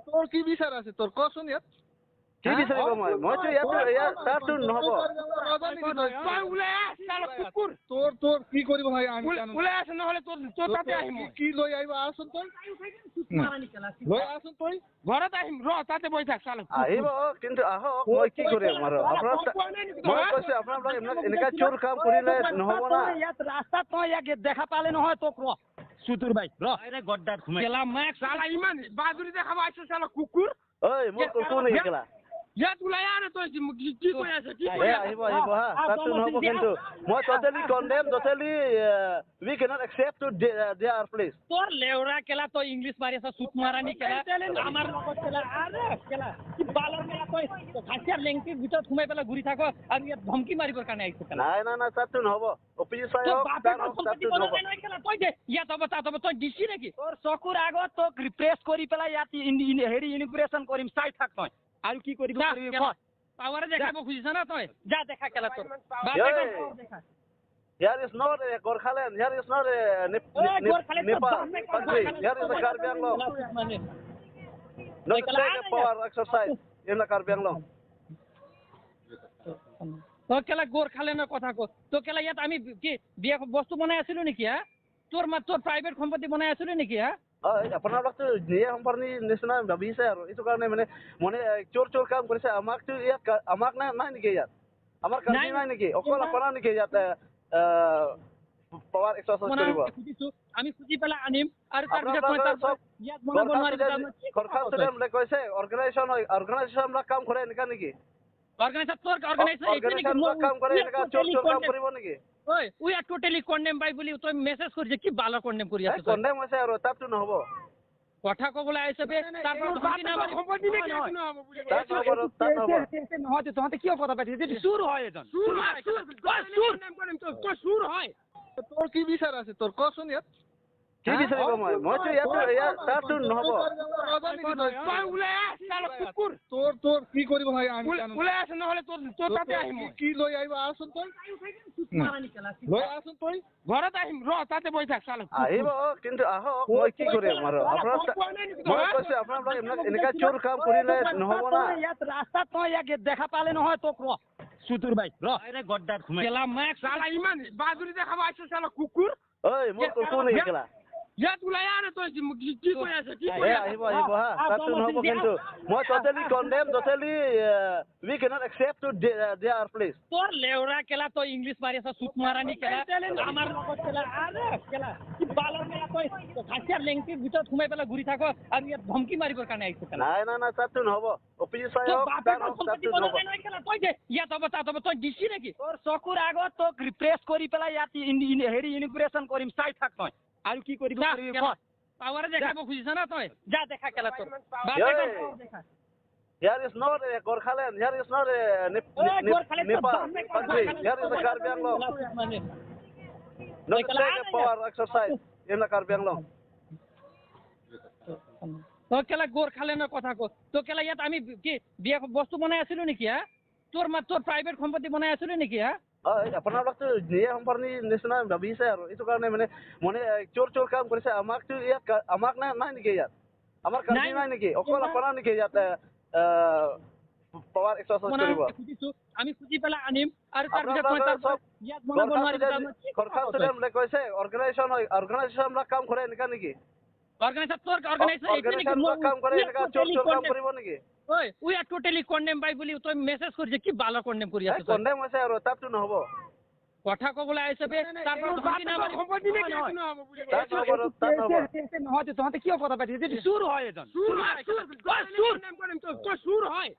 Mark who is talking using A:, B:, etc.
A: তোৰ কি বিচাৰ আছে তোৰ কচোন ইয়াত?
B: কি বিচাৰিব? মই মইতো ইয়াত তাততো নহ'ব।
C: তই ওলাই আহ চালা কুকুৰ।
A: তোৰ তোৰ কি কৰিব লাগে আমি জানো।
C: ওলাই আছ, নহ'লে তোৰ তাতে আহিম মই।
A: কি লৈ আহিব? আহচোন তই, লৈ আহচোন তই।
C: ঘৰত আহিম ৰ, তাতে বহি থাক চালা।
B: আহিব কিন্তু আহক, মই কি কৰিম আৰু? আপোনাৰ মই কৈছো, আপোনালোক এনেকা চোৰ কাম কৰিলে নহ'ব না।
D: ইয়াত ৰাস্তাত তই ইয়াক দেখা পালে নহয় তোক, ৰ চুতুৰ ভাই ৰ, গড্ডাত সোমাই
C: কেলা মাক চালা ইমান বাজুৰি দেখাব আহিছ চালা কুকুৰ।
B: ঐ মোৰ কুকুৰ নেকি কেলা?
C: ইয়াত ওলাই আহ তই, কি কৈ আছ? কি কৈ
B: আহিব আহিব হা, তাততো নহ'ব কিন্তু। মই totally condemn, totally we cannot accept to there place.
D: তোৰ লেওৰা কেলা, তই ইংলিছ মাৰি আছ, চুট মাৰানি কেলা আমাৰ লগত কেলা। আৰে কেলা কি বালৰ কেলা, তই খাচিয়াৰ লেংটিৰ ভিতৰত সোমাই পেলাই ঘূৰি থাক আৰু ইয়াত ধমকি মাৰিবৰ কাৰণে আহিছ কেলা।
B: নাই নাই নাই, তাততো নহ'ব। অফিচ
D: তই যে ইয়াত হ'ব তাত হ'ব, তই দিছি নেকি? তোৰ চকুৰ আগত তোক ৰিপ্ৰেছ কৰি পেলাই ইয়াত হেৰি ইনগ্ৰেশ্যন কৰিম, চাই থাক তই। আৰু কি কৰিবি?
C: পাৱাৰে দেখাব খুজিছ না তই?
D: যা দেখা কেলা তোৰ।
B: Here is not a Gorkhaland, here is not a Nepal country, here is a Karbi Anglong. Not to take a power exercise in the Karbi Anglong.
C: তই কেলা গোৰ্খালেণ্ডৰ কথা ক? তই কেলা ইয়াত আমি কি বিয়া বস্তু বনাই আছিলো নেকি? হা, তোৰ তোৰ প্ৰাইভেট সম্পত্তি বনাই আছিলো নেকি? হা,
B: হয়, আপোনালোকতো নিজে সম্পত্তি নিচিনা ভাবিছে আৰু এইটো কাৰণে মানে মানে চোৰ চোৰ কাম কৰিছে। আমাকতো ইয়াত আমাক নাই নাই নেকি ইয়াত? আমাৰ কাৰ্বি নাই নেকি? অকল আপোনাৰ নেকি ইয়াত পাৱাৰ এক্সাৰচাইজ কৰিব?
C: খুজিছো আমি, খুজি পেলাই আনিম আৰু তাৰপিছত মই ইয়াত বনাব নোৱাৰিব।
B: গোৰ্খা কৈছে অৰ্গেনাইজেশ্যন হয়, অৰ্গেনাইজেশ্যনবিলাক কাম কৰে এনেকা নেকি?
C: অৰ্গেনাইজেশ্যন তোৰ অৰ্গেনাইজেশ্যন এইটো নেকি?
B: কাম কৰে এনেকা চোৰ চোৰ কাম কৰিব নেকি?
C: ঐ we are totally condemn by বুলি তই মেছেজ কৰিছে, কি বালৰ কণ্ডেম কৰি আছ?
B: কণ্ডেম হৈছে আৰু তাততো নহ'ব।
C: কথা ক'বলৈ আহিছে বে, তাৰপৰা ধমকি নামাৰি।
D: নহয়, তহঁতে কিয় কথা পাতিছ? চুৰ হয় এজন,
C: চুৰ হয়।
A: তোৰ কি বিচাৰ আছে তোৰ কচোন ইয়াত?
B: কি বিচাৰিব? মই মইতো ইয়াত তাততো নহ'ব।
C: তই ওলাই আহ চালা কুকুৰ।
A: তোৰ তোৰ কি কৰিব লাগে আমি জানো।
C: ওলাই আছ, নহ'লে তোৰ তাতে আহিম মই।
A: কি লৈ আহিব? আহচোন তই, লৈ আহচোন তই।
C: ঘৰত আহিম ৰ, তাতে বহি থাক চালা।
B: আহিব কিন্তু আহক, মই কি কৰিম আৰু? আপোনাৰ মই কৈছো, আপোনালোক এনেকা চোৰ কাম কৰিলে নহ'ব না।
D: ইয়াত ৰাস্তাত তই ইয়াক দেখা পালে নহয় তোক, ৰ চুতুৰ ভাই ৰ, গড্ডাত সোমাই
C: কেলা মাক চালা ইমান বাজুৰি দেখাব আহিছ চালা কুকুৰ।
B: ঐ মোৰ কুকুৰ নেকি কেলা?
C: ইয়াত ওলাই আহ তই, কি কৈ আছ? কি কৈ
B: আহিব আহিব হা, তাততো নহ'ব কিন্তু। মই totally condemn, totally we cannot accept to there place.
D: তোৰ লেওৰা কেলা, তই ইংলিছ মাৰি আছ, চুট মাৰানি কেলা আমাৰ লগত কেলা। আৰে কেলা কি বালৰ কেলা, তই খাচিয়াৰ লেংটিৰ ভিতৰত সোমাই পেলাই ঘূৰি থাক আৰু ইয়াত ধমকি মাৰিবৰ কাৰণে আহিছ কেলা।
B: নাই নাই নাই, তাততো নহ'ব। অফিচ
D: তই যে ইয়াত হ'ব তাত হ'ব, তই দিছি নেকি? তোৰ চকুৰ আগত তোক ৰিপ্ৰেছ কৰি পেলাই ইয়াত হেৰি ইনগ্ৰেশ্যন কৰিম, চাই থাক তই। আৰু কি কৰিবি?
C: পাৱাৰে দেখাব খুজিছ না তই?
D: যা দেখা কেলা তোৰ।
B: Here is not a Gorkhaland, here is not a Nepal country, here is a Karbi Anglong. Not to take a power exercise in the Karbi Anglong.
C: তই কেলা গোৰ্খালেণ্ডৰ কথা ক? তই কেলা ইয়াত আমি কি বিয়া বস্তু বনাই আছিলো নেকি? হা, তোৰ তোৰ প্ৰাইভেট সম্পত্তি বনাই আছিলো নেকি? হা,
B: হয়, আপোনালোকতো নিজে সম্পত্তি নিচিনা ভাবিছে আৰু এইটো কাৰণে মানে মানে চোৰ চোৰ কাম কৰিছে। আমাকতো ইয়াত আমাক নাই নাই নেকি ইয়াত? আমাৰ কাৰ্বি নাই নেকি? অকল আপোনাৰ নেকি ইয়াত পাৱাৰ এক্সাৰচাইজ কৰিব?
C: খুজিছো আমি, খুজি পেলাই আনিম আৰু তাৰপিছত মই ইয়াত বনাব নোৱাৰিব।
B: গোৰ্খা ষ্টুডেণ্ট কৈছে অৰ্গেনাইজেশ্যন হয়, অৰ্গেনাইজেশ্যনবিলাক কাম কৰে এনেকা নেকি?
C: অৰ্গেনাইজেশ্যন তোৰ অৰ্গেনাইজেশ্যন এইটো নেকি?
B: কাম কৰে এনেকা চোৰ চোৰ কাম কৰিব নেকি?
C: ঐ we are totally condemn by বুলি তই মেছেজ কৰিছে, কি বালৰ কণ্ডেম কৰি আছ?
B: কণ্ডেম হৈছে আৰু তাততো নহ'ব।
C: কথা ক'বলৈ আহিছে বে, তাৰপৰা ধমকি নামাৰি।
D: নহয়, তহঁতে কিয় কথা পাতিছ? চুৰ হয় এজন, চুৰ হয়।